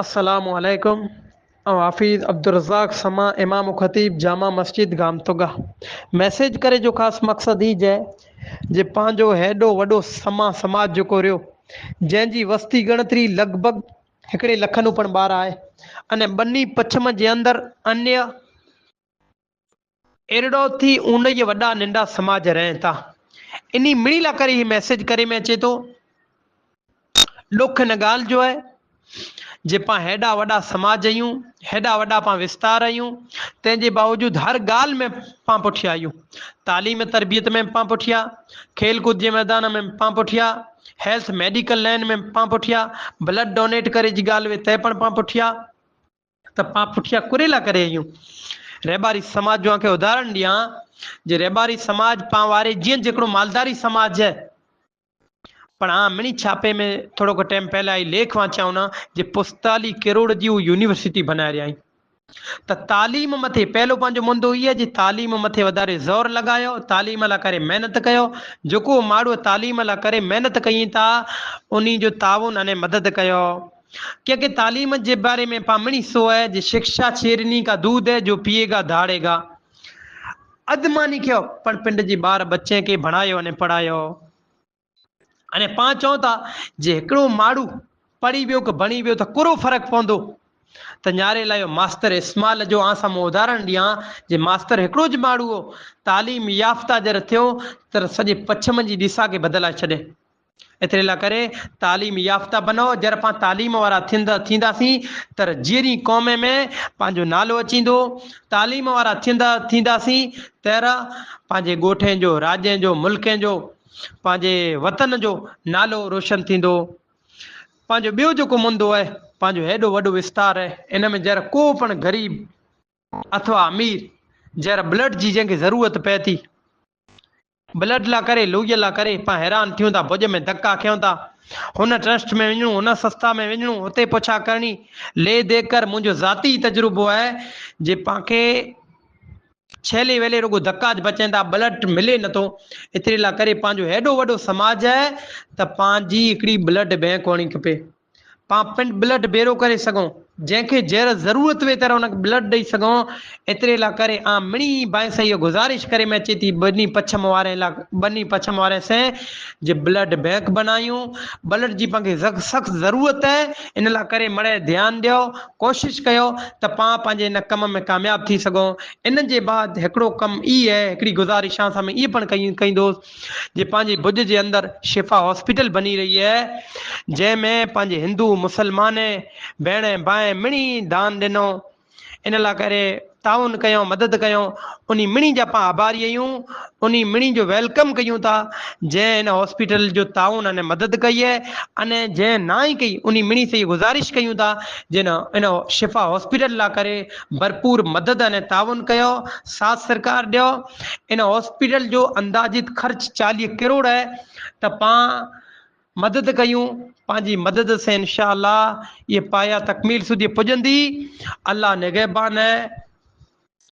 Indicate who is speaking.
Speaker 1: السلام عليڪم آئون حافظ عبدالرزاق سما امام و خطيب جامع مسجد گامتوگا ميسيج ڪري جو خاص مقصد هي جي جي پنهنجو هيڏو وڏو سما سماج جيڪو رهيو جنهن جي وستي ڳڻتري لڳ ڀڳ هڪڙي لکن پڻ ٻار آهي اني ٻني پڇم جي اندر انيه ارڙو ٿي اونهيء وڏا ننڊا سماج رهن ٿا انهي مڙي لا ڪري هي ميسيج ڪري ۾ اچي ٿو ڏک ان ڳالهه جو آهي جي پان هيڏا وڏا سماج آهيون، هيڏا وڏا پان وستار آهيون، تنهن جي باوجود هر ڳالهه ۾ پان پٺيان آهيون. تعليم تربيت ۾ به پان پٺيان، کيل ڪود جي ميدان ۾ به پان پٺيان، هيلٿ ميڊيڪل لائين ۾ به پان پٺيان، بلڊ ڊونيٽ ڪري جي ڳالهه هئي تنهن پڻ پان پٺيان. ته پان پٺيان ڪريلا ڪري آهيون. ريٻاري سماج جو آنکي اداهرڻ ڏيان، جي ريٻاري سماج پان واري جيئن جيڪڙو مالداري سماج هي، پڻ آ مڻي ڇاپي ۾ ٿورو ڪو ٽيم پهلا ئي ليک وانچيائون نا جي پستالي ڪروڙ جي هو يونيورسٽي بنائي رهيا آهن ته تعليم مٿي پهلو پنهنجو مندو هي جي تعليم مٿي وڌاري زور لڳايو تعليم لا ڪري محنت ڪيو جيڪو ماڙهو تعليم لا ڪري محنت ڪئي تا انهي جو تعاون اني مدد ڪيو ڪيونڪه تعليم جي باري ۾ پا مڻي سو هي جي شڪشا شيرني ڪا دودھ هي جو پيئي گا ڌاڙي گا اڌ ماني کيو پڻ پنڊ جي ٻار ٻچين کي ڀڻايو اني پڙهايو اني پان چئون ٿا جي هڪڙو ماڙهو پڙهي ويو ڪه ڀڻي ويو ته ڪرو فرق پوندو ته نياري لايو ماستر اسمال جو آن سامهون اداهرڻ ڏيان جي ماستر هڪڙو ج ماڙهو هو تعليم يافته جر ٿيو تر سڄي پڇم جي ڏسا کي بدلائي ڇڏي. ايتري لا ڪري تعليم يافته بنو، جر پان تعليم وارا ٿينداسين تر جيئري قوم ۾ پنهنجو نالو اچيندو، تعليم وارا ٿينداسين تر پنهنجي ڳوٺين جو، راڄين جو، ملڪين جو، پنهنجي وطن جو نالو روشن ٿيندو. پنهنجو ٻيو جيڪو مندو آهي، پنهنجو هيڏو وڏو وستار آهي، ان ۾ جر ڪو پڻ غريب اٿوا امير جر بلڊ جي جنهن کي ضرورت پئي ٿي، بلڊ لا ڪري لوئيء لا ڪري پان حيران ٿيون ٿا ڀڄ ۾ ڌڪا کيون ٿا هن ٽرسٽ ۾ وڃڻو هن سستا ۾ وڃڻو هتي پڇا ڪرڻي لي the ڪر منهنجو ذاتي تجربو آهي جي پان کي ڇيلي ويلي رڳو ڌڪا بچين ٿا بلڊ ملي نٿو ايتري لا ڪري پنهنجو هيڏو وڏو سماج آهي ته پنهنجي هڪڙي بلڊ بينڪ هئڻي کپي پان پنڊ بلڊ ڀيرو ڪري سگهون، جنهن کي جهر ضرورت وي تر ان کي بلڊ ڏئي سگهون، ايتري لا ڪري آن مڙئي بائين سان اها گذارش ڪري ۾ اچي ٿي ٻنهي پڇم وارين لا ٻنهي پڇم وارين سين جي بلڊ بينڪ بنايون، بلڊ جي پان کي سخت ضرورت اهي، ان لا ڪري مڙئي ڌيان ڏيو، ڪوشش ڪيو ته پان پنهنجي ان ڪم ۾ ڪامياب ٿي سگهون، ان جي بعد هڪڙو ڪم اي اهي هڪڙي گذارش آن سان ۾ اي پڻ ڪئيندوس. جي پنهنجي ڀڄ جي اندر شفا هاسپيٽل بني رهي آهي جنهن ۾ پنهنجي هندو مسلمان ڀيڻ ڀائين مڙئي دان ڏنو ان لاء ڪري تعاون ڪيو مدد ڪيو انهي مڙئي جا پان آڀاري آهيون انهي مڙئي جو welcome ڪيون ٿا جنهن ان هاسپيٽل جو تعاون ۽ مدد ڪئي آهي ۽ جنهن ناهي ڪئي انهي مڙئي سي گذارش ڪيون ٿا جنهن ان شفا هاسپيٽل لاء ڪري ڀرپور مدد ۽ تعاون ڪيو ساٿ سرڪار ڏيو ان هاسپيٽل جو اندازيت خرچ 40 ڪروڙ آهي ته پان مدد ڪيون پنهنجي مدد سين انشاء الله اهي پايا تڪميل سڌي پڄندي الله نگهبان آهي.